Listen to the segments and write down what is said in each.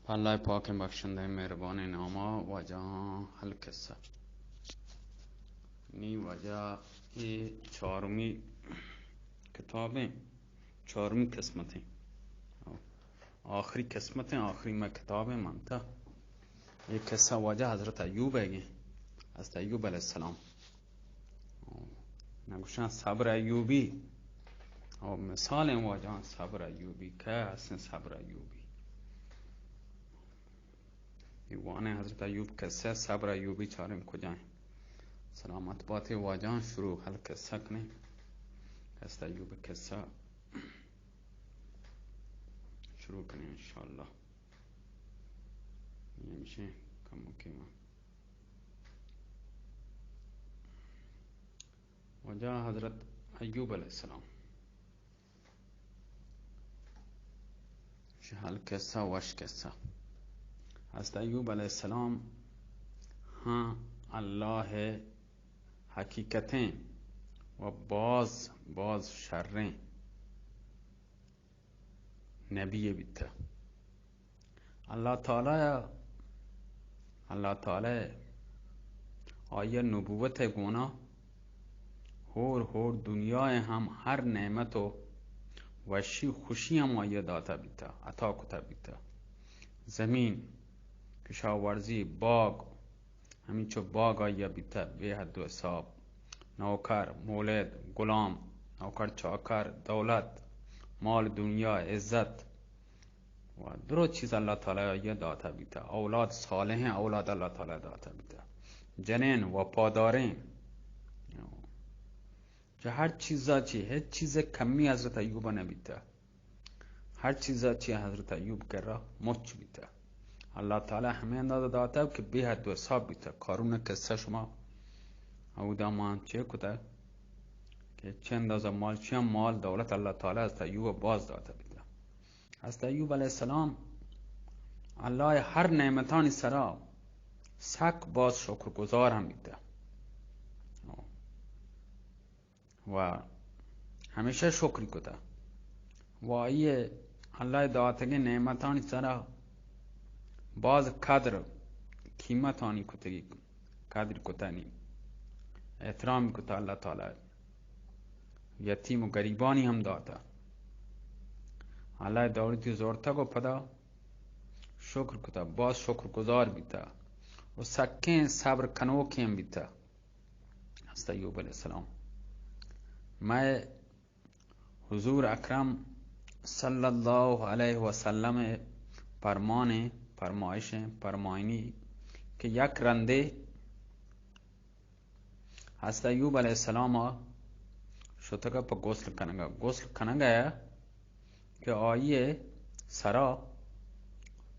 پہ اللہ پاکیں بخشندہ مہربانیں ناما۔ واجہاں القصہ۔ نی واجہ اے چارمی کتابیں، چارمی قسمتیں، آخری قسمتیں، آخری میں کتابیں منتا۔ اے قصہ واجہ حضرت ایوب ہے گے، حضرت ایوب علیہ السلام۔ نگوشاں صبر ایوبی۔ او مثال ہیں واجہاں صبر ایوبی۔ کئے ہستیں صبر ایوبی؟ اے وانیں حضرت ایوب قصہ، صبر ایوبی چاریں کجائیں۔ سلامت باتے واجہاں، شروع القصہ کنیں۔ حضرت ایوب قصہ شروع کنیں انشاءاللہ۔ یہ ہمشیں کم کے ماں۔ واجہ حضرت ایوب علیہ السلام۔ شہ القصہ، وش قصہ۔ حضرت ایوب علیہ السلام ہاں اللہ حقیقتیں و باز، باز شریں نبی بیتہ۔ اللہ تعالی، اللہ تعالی آئی نبوت گونا ہور ہور دنیا ہم ہر نعمت و وشی خوشی ہم آئی داتا بیتا، عطا کتا بیتا۔ زمین، کشاورزی، باغ، ہمینچو باگ آئیا بیتہ بے حد و حساب۔ نوکر، مولد، غلام، نوکر چاکر، دولت، مال دنیا، عزت و درو چیز اللہ تعالی آئیا داتا بیتہ۔ اولاد صالحیں اولاد اللہ تعالی داتا بیتہ۔ جنین وفاداریں۔ چہ ہر چیزا چی ہچ چیز کمی حضرت ایوب نہ بیتہ۔ ہر چیزا چی حضرت ایوب کرا مچ بیتہ۔ اللہ تعالی ہمیں اندازہ داتہ کہ بے حد و حساب بیتہ۔ قارون قصہ شما اودا مان چے کتہ کہ چہ اندازہ مال، چہ مال دولت اللہ تعالی حضرت ایوب باز داتہ بیتہ۔ حضرت ایوب علیہ السلام اللہ ہر نعمتانی سرا سک باز شکر گزار ہم بیتہ۔ و ہمیشہ شکری کتہ و آئی اللہ داتگیں نعمتانی سرا باز قدر قیمتانی کتگی، قدر کتنی، احترام کتہ اللہ تعالی۔ یتیم و غریبانی ہم داتہ۔ اللہ دولتی زورتگ و پدا شکر کتہ، باز شکر گزار بیتہ و سکیں صبر کنوکیں ہم بیتہ۔ حضرت ایوب علیہ السلام۔ مئے حضور اکرم صلی اللہ علیہ وسلم پرمانے، پرمائشیں، پرمائنی کہ یک رندے حضرت ایوب علیہ السلام شتگا پہ غسل کنگا۔ غسل کنگا کہ آئی سرا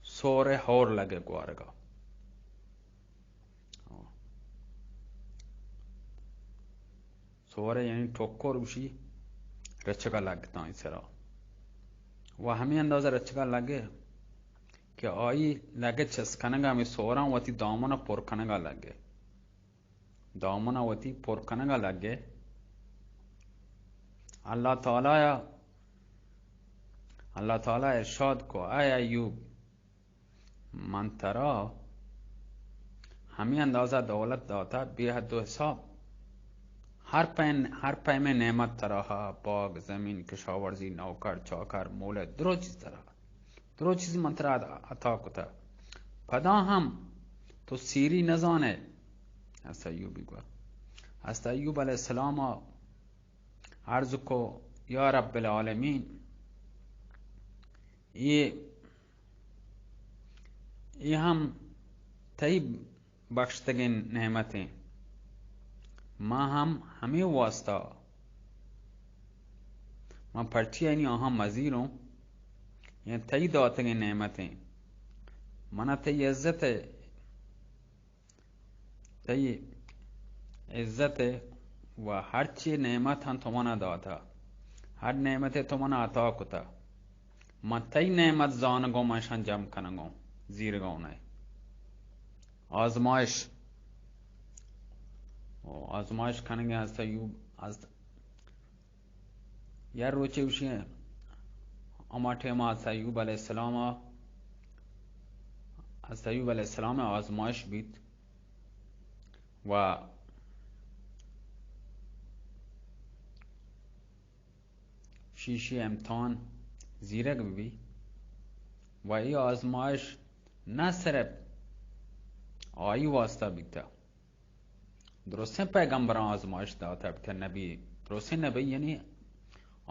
سور ہور لگے گوارگا۔ سورہ یعنی ٹکر گوشی، رچگا لگتاں سرا۔ و ہمیں اندازہ رچگا لگے کہ آئی لگے چست کنگا ہمیں سوراں وتی دامنا پر کنگا لگے۔ دامنا وتی پر کنگا لگے۔ اللہ تعالی، اللہ تعالی ارشاد کو، اے ایوب، من ترا ہمے اندازہ دولت داتا بے حد و حساب۔ ہر پیم، ہر پیمیں نعمت ترا ہا، باغ، زمین، کشاورزی، نوکر، چاکر، مولد، درو چیز ترا ہا۔ درو چیز من ترا عطا کتا۔ پدا ہم تو سیری نزانے۔ حضرت ایوبی گوا۔ حضرت ایوب علیہ السلام عرض کو، یا رب العالمین، اے، اے ہم تئی بخشتگیں نعمتیں۔ ما ہم ہمے واسطہ، ما پرچی یعنی آہاں مزیروں، یعنی تئی داتگیں نعمتیں۔ منا تئی عزت ہے، تئی عزت و ہرچی نعمت ہم تو منا داتا، ہر نعمت تو منا عطا کتا، من تئی نعمت زانگوں، من اشان جم کنگوں، زیرگوں نئے۔ آزمائش، او آزمائش کنگے ہست ایوب، ہست یا روچے گوشی، ہما ٹیما حضرت ایوب علیہ السلام ء حضرت ایوب علیہ السلام آزمائش بیت و شیشی امتحان زیرگ بی و ای آزمائش نہ صرف آئی واسطہ بیتا، درستیں پیغمبراں آزمائش داتا بیتا، نبی، درستیں نبی یعنی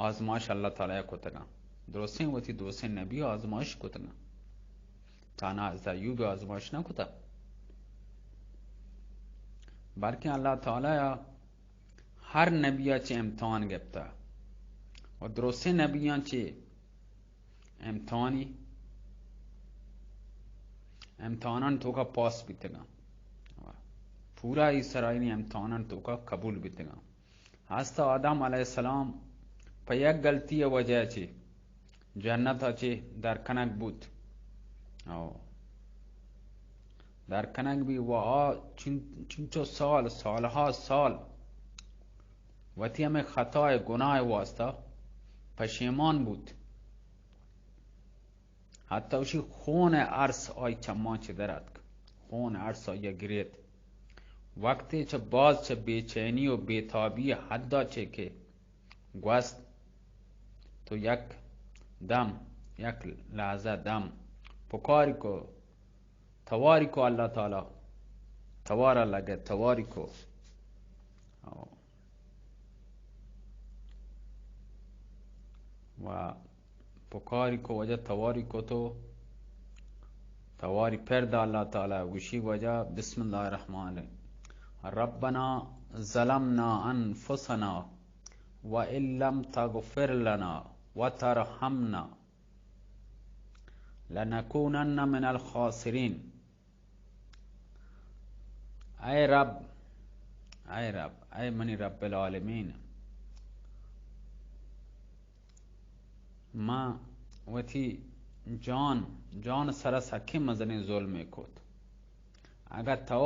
آزمائش اللہ تعالی کتگاں، درستیں وتی درستیں نبی آزمائش کتگاں، تانا حضرت ایوب آزمائش نہ کتا، بلکہ اللہ تعالی ہر نبی چہ امتحان گپتا و درستیں نبیاں چہ امتحانی، امتحانان توکا پاس بیتگاں، پورا ای سرائنی امتحانان توکا قبول بیتگاں۔ ہست آدم علیہ السلام پہ یک غلطی وجہ چہ جنت چہ در کنگ بوت۔ او در کنگ بی و آ چن-، چنچو سال، سالہا سال وتی ہمیں خطا گناہ واسطہ پشیمان بوت۔ حتی اوشی خون ارس آئی چماں چہ در اتک۔ خون ارس آئی گریت۔ وقتی چہ باز چہ بے چینی و بے تابی حدا چہ کہ گوست تو یک دم، یک لحظہ دم پکاری کو، تواری کو اللہ تعالی، توارا لگے، تواری کو۔ او۔ و پکاری کو وجہ تواری کو تو تواری پر دا اللہ تعالی گوشی وجہ بسم اللہ الرحمن الرحیم۔ ربنا ظلمنا انفسنا وان لم تغفر لنا وترحمنا لنکونن من الخاسرین۔ اے رب، اے رب، اے منی رب العالمین، ما وتی جان، جان سرا سکیں مزنیں ظلمے کت۔ اگاں تو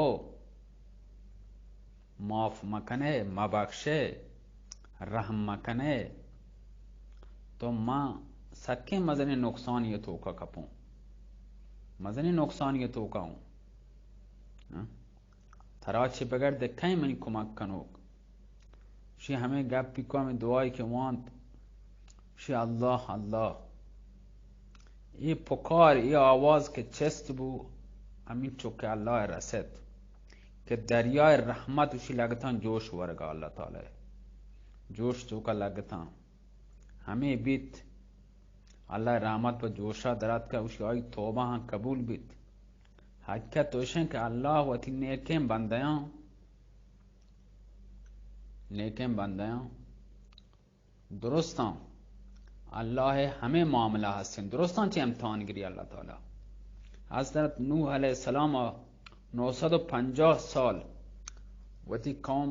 معاف مکنے، مبخشے، رحم مکنے، تو ما سکیں مزنیں نقصانی توکا کپوں۔ مزنیں نقصانی توکا ہوں۔ ہاں؟ ترا چہ بغیر دگہ کئے منی کمک کنوک؟ شی ہمیں گپی کو، ہمیں دعائی کہ وانت، شی اللہ، اللہ۔ اے پکار، اے آواز کہ چست بو، ہمینچو کہ اللہ رست کہ دریائے رحمت وشی لگتاں جوش ورگا، اللہ تعالی جوش توکا لگتاں۔ ہمیں بیت، اللہ رحمت پہ جوشا دراتکا، وشی آئی توبہ ہاں قبول بیت۔ حقیقت توشیں کہ اللہ وتی نیکیں بندیاں، نیکیں بندیاں درستاں اللہ ء ہمے معاملہ ہستیں، درستاں چہ امتحان گری اللہ تعالی۔ حضرت نوح علیہ السلام ء نو سد و پنجاہ سال وتی قوم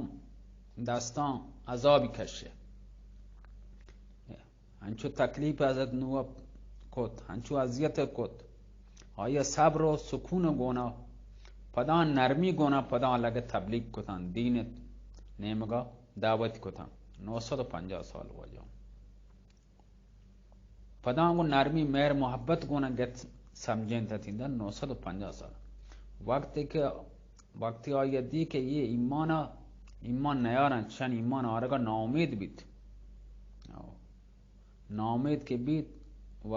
دستاں عذابی کشے، انچو تکلیف حضرت نوح کت، انچو اذیت کت، آیا صبر و سکون گونا، پدا نرمی گونا، پدا لگے تبلیغ کتن، دین نیمگا دعوت کتن۔ نو سد و پنجاہ سال واجہ پدا گوں نرمی، مہر، محبت گونا گت سمجھینت اتیندہ۔ نو سد و پنجاہ سال وقتی کہ، وقتی آئی دی کہ یہ ایمانا، ایمان نیارن، چن ایمان آرگا ناامید بیت۔ ناامید کہ بیت و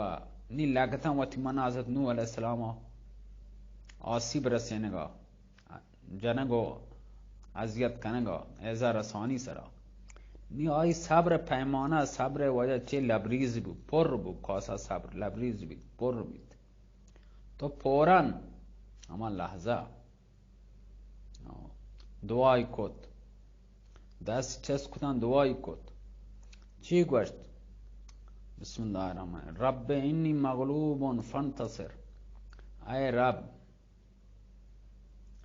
نی لگتاں وتی من حضرت نوح علیہ السلام آسیب رسینگا، جنگ و اذیت کنگا، ایذا رسانی سرا۔ نی آئی صبر پیمانہ، صبر وجہ چے لبریز بو، پر بو، کاسا صبر لبریز بیت، پر بیت۔ تو فوراً ہما لحظہ دعائی کت، دست چست کتاں دعائی کت۔ چی گوشت؟ بسم اللہ الرحمن الرحیم۔ رب انی مغلوب فانتصر۔ اے رب،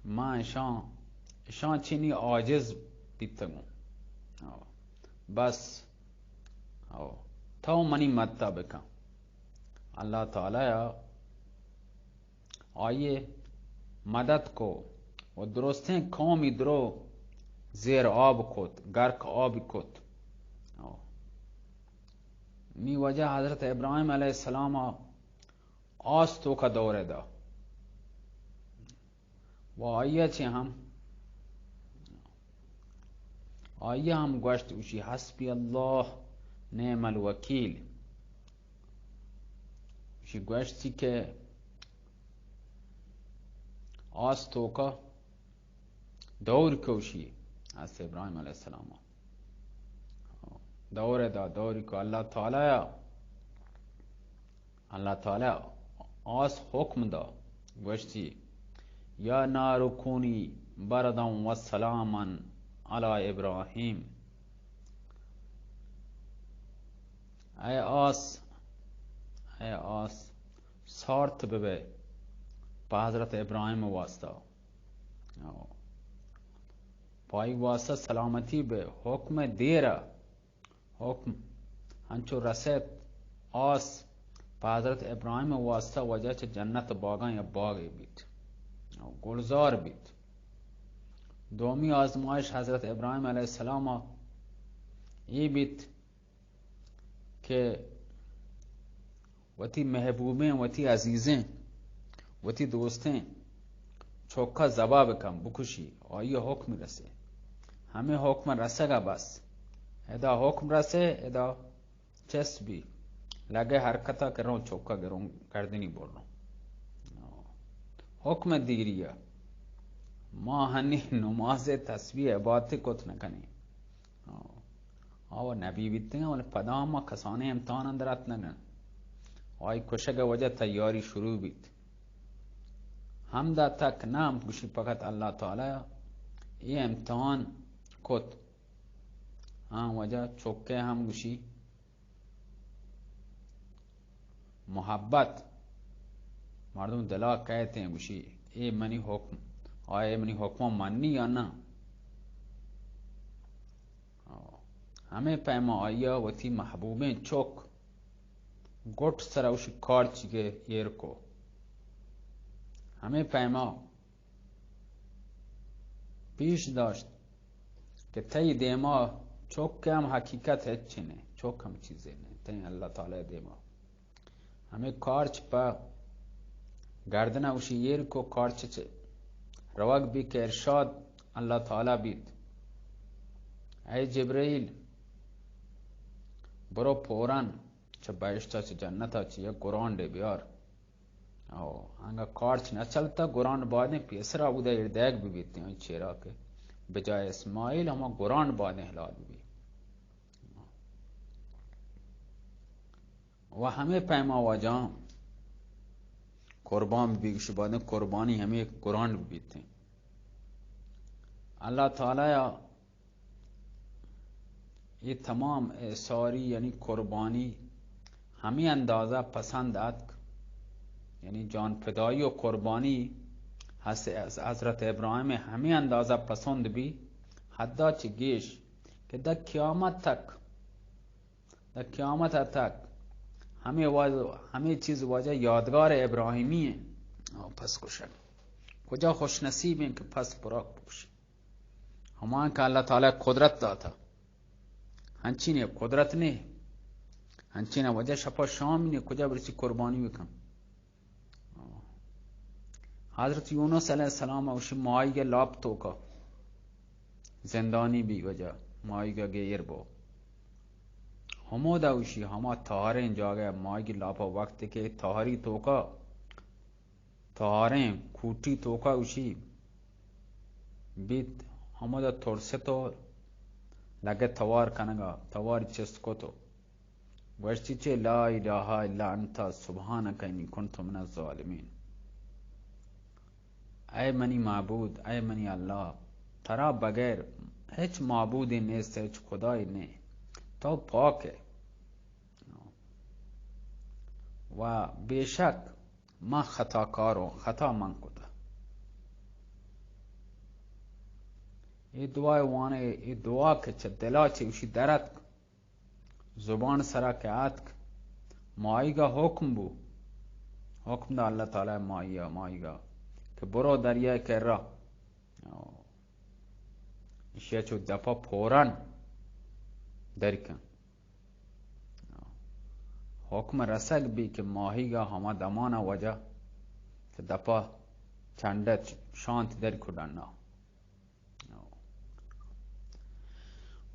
ما اشاں، اشاں چینی عاجز بیتگوں۔ بس، تو منی مدتا بکن۔ اللہ تعالی آئی ء مدد کو و درستیں قومی درو زیر آب کت، غرق آب کت۔ نی وجہ حضرت ابراہیم علیہ السلام آس توکا دور دا۔ و آئی ءَ چہ ہم، آئی ءَ ہم گوشت، گوشی، حسبی اللہ نعم الوکیل۔ گوشی، گوشتی کہ آس توکا دور کشی، حضرت ابراہیم علیہ السلام دور دا، دور کو اللہ تعالی، اللہ تعالی آس حکم دا، گوشتی، یا نار کونی بردا و سلاما علی ابراہیم۔ اے آس، اے آس، سارت ببے پہ حضرت ابراہیم واسطہ۔ پہ آئی واسطہ سلامتی بے، حکم دیرا، حکم انچو رسیت، آس پہ حضرت ابراہیم واسطہ واجہ چہ جنت باگاں یا باغے بیت، گلزار بیت۔ دومی آزمائش حضرت ابراہیم علیہ السلام اے بیت کہ وتی محبوبیں، وتی عزیزیں، وتی دوستیں چوکا ذبح بکن، بکشی، آئی حکم رسے۔ ہمیں حکم رسگا بس۔ ادا حکم رسے، ادا چست بی، لگے حرکتا کروں، چوکا گروں، گردنی بروں۔ حکم دیریا۔ ما ہنی نماز، تسبیح، عبادت کت نکنی۔ آ، آ و نبی بیتگاں، ولی پدا ما کسانیں امتحان اندر اتنگاں۔ آئی کشگ وجہ تیاری شروع بیت۔ ہمدا تک نہ، ہم گوشی فقط اللہ تعالی اے امتحان کت۔ آں وجہ چکے ہم گوشی محبت، مردم دلا کئیت ایں، گوشی، اے منی حکم، آیا اے منی حکم منی یا نہ؟ ہمے پیما آیا وتی محبوبیں چک گٹ سرا اوشی کارچی کہ ایر کو۔ ہمے پیما پیش داشت کہ تئی دیما چک ہم حقیقت ہچ نہ، چک ہم چیزے نہ، تئی اللہ تعالی دیما۔ ہمے کارچ پہ گردن اوشی ایر کو، کارچ چہ روگ بی کہ ارشاد اللہ تعالی بیت، اے جبرائیل، برو فوراً چہ بہشتا، چہ جنتا، چہ یک گرانڈے بیار۔ او، انگا کارچ نہ چلتا، گرانڈ بادیں پیسرا اودا ایردیگ ببیت، آئی چیرا کہ بجائے اسماعیل ہما گرانڈ بادیں ہلال ببی۔ و ہمے پیما واجہاں قربان ببی، گوشی بادیں قربانی ہمے گرانڈ ببیت۔ اللہ تعالی اے تمام، اے ساری یعنی قربانی ہمے اندازہ پسند اتک، یعنی جان فدائی و قربانی حض-، حضرت ابراہیم ہمے اندازہ پسند بی، حدا چہ گیش کہ در قیامت تک، در قیامت تک ہمے واج-، ہمے چیز واجہ یادگار ابراہیمی ہیں۔ آ، پس کشگ کجا خوش نصیب ہیں کہ پس پراک بکشی۔ ہما کہ اللہ تعالی قدرت داتا، ہنچین قدرت نے، ہنچین وجہ شپا شام نے، کجا برسی قربانی بکن۔ حضرت یونس علیہ السلام اوشی ماہیگ لاپ توکا زندانی بی، وجہ ماہیگ گیر بو۔ ہمودا اوشی ہما تہاریں جاگہ، ماہیگ لاپا، وقت کہ تہاری توکا تہاریں کوٹی توکا اوشی بیت، ہمودا ترست و لگت توار کنگا، تواری چست کت و گوشتی چہ لا الہ الا انت سبحانک انی کنت من الظالمین۔ اے منی معبود، اے منی اللہ، ترا بغیر ہچ معبودے نیست، ہچ خدائے نے، تو پاک ئے۔ و بے شک من خطاکاروں، خطا من کتا۔ اے دعا وانے، اے دعا کہ چہ دلا چہ اوشی در اتک، زبان سرا کہ اتک، ماہیگا حکم بو، حکم دا اللہ تعالی ماہیا، ماہیگا کہ برو دریائے کرا۔ ایشی چو دپا فوراً در کن۔ حکم رسگ بی کہ ماہیگا ہما دمانا وجہ کہ دپا چنڈت شانت در کو ڈنا۔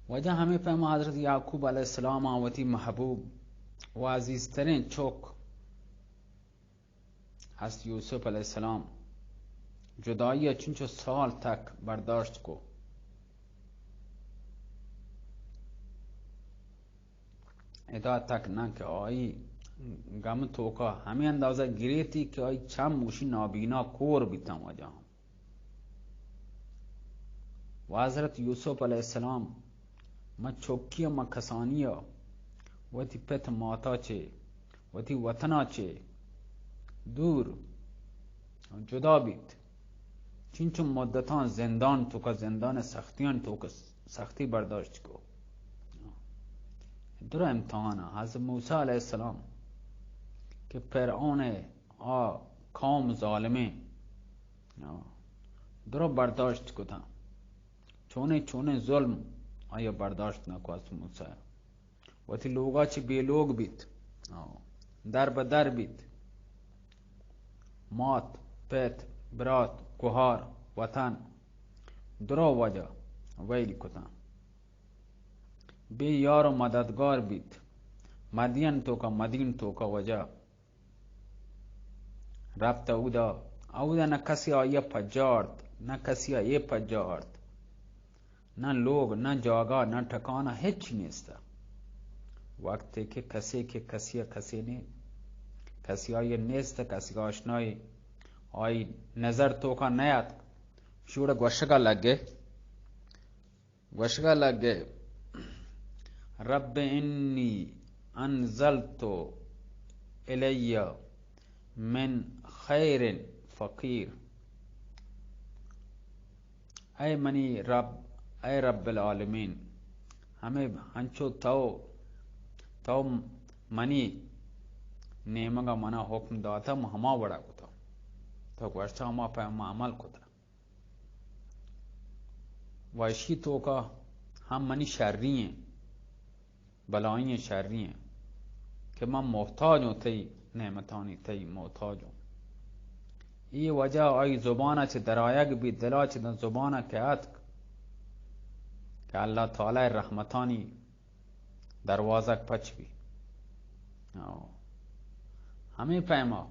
واجہ ہمے پیما حضرت یعقوب علیہ السلام آ وتی محبوب و عزیزترین چک حضرت یوسف علیہ السلام جدائی چنچو سال تک برداشت کو۔ ادا تک نہ کہ آئی گم توکا ہمے اندازہ گریتی کہ آئی چم گوشی نابینا کور بیتاں۔ واجہ و حضرت یوسف علیہ السلام، ما چکی ما کسانی وتی پت ماتا چے، وتی وطنا چے دور جدا بیت۔ چنچو مدتاں زندان توکا، زندان سختیاں توکا سختی برداشت کو۔ درا امتحان حضرت موسی علیہ السلام کہ فرعون آ قوم ظالمیں درا برداشت کتاں۔ چونیں چونیں ظلم آیا برداشت نہ کو حضرت موسی۔ وتی لوگا چہ بے لوگ بیت، در بہ در بیت۔ مات، پت، برات، گہار، وطن، درو واجہ ویل کتاں۔ بے یار و مددگار بیت۔ مدین توکا، مدین توکا واجہ رپت اودا، اودا نہ کسی آئی پجا آرت، نہ کسی آئی پجا آرت۔ نہ لوگ، نہ جاگہ، نہ ٹکانہ، ہچ نیست۔ وقتے کہ کسے کہ کسی کسی نے، کسی آئی نیست، کسی آشنائی آئی نظر توکا نیاتک، شوڑ گوشگا لگے، گوشگا لگے، رب انی انزلت الی من خیر فقیر۔ اے منی رب، اے رب العالمین، ہمے ہنچو تو، تو منی نیمگا منا حکم داتا، من ہما وڑا کتا۔ تو گوشتا ہما پہ ما عمل کتا۔ و اشی توکا ہم منی شری ہیں، بلائی ہیں، شری ہیں کہ من محتاج ہوں تئی نعمتانی، تئی محتاج ہوں۔ اے وجہ آئی زبان چہ درآیگ بی، دلا چہ داں زبان کہ اتک کہ اللہ تعالی رحمتانی دروازگ پچ بی۔ ہمے پیما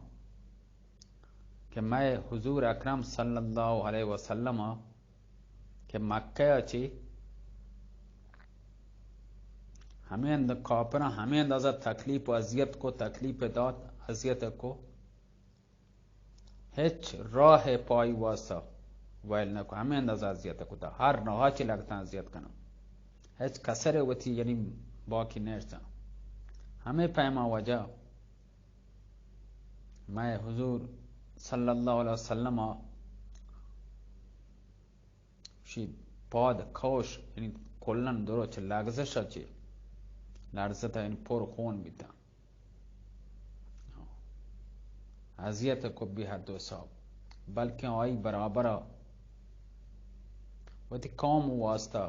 کہ مئے حضور اکرم صلی اللہ علیہ وسلم کہ مکہ ء چی ہمے اند کافراں ہمے اندازہ تکلیف و اذیت کو، تکلیف دات، اذیت کو، ہچ راہ پائی واسطہ ویل نہ کو، ہمے اندازہ اذیت کتا، ہر راہ چی لگتا اذیت کنا، ہچ کسر وتی یعنی باقی نیرتا۔ ہمے پیما وجہ مئے حضور صلی اللہ علیہ وسلم ء شی پاد کوش، یعنی کلن درو چہ لغزش ء چہ لرزت ء یعنی پر خون بیتا۔ اذیت کو بی حد و حساب، بلکہ آئی برابر ء وتی قوم واسطہ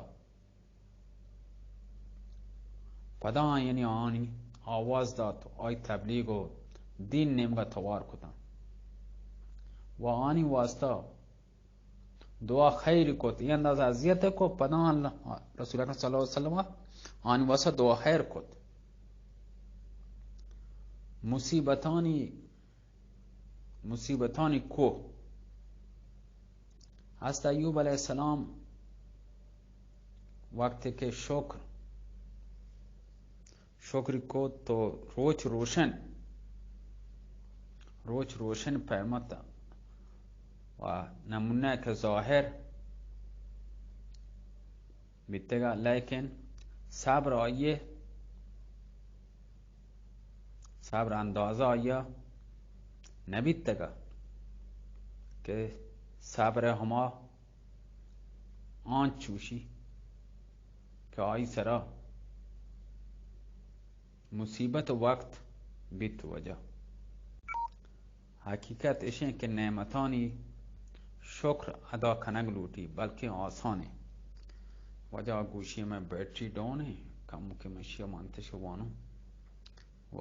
پدا یعنی آنی آواز دات، آئی تبلیغ و دین نیمگا توار کتاں و آنی واسطہ دعا خیر کت۔ اے اندازہ اذیت کو، پدا اللہ، رسول اکرم صلی اللہ علیہ وسلم آنی واسطہ دعا خیر کت۔ مصیبتانی، مصیبتانی کوہ حضرت ایوب علیہ السلام وقتی کہ شکر، شکر کو تو روچ روشن، روچ روشن پیمت و نمونہ کہ ظاہر بیتگا، لیکن صبر آئیے صبر اندازہ آیا نبیتگا کہ صبر ہما آنچوشی کہ آئی سرا مصیبت وقت بیت۔ وجہ حقیقت اشیں کہ نعمتانی شکر ادا کنگ لوٹی، بلکیں آسانے۔ وجہ گوشی میں بیٹری ڈاؤن ہے، کم کہ میں شیا مانتش وانوں و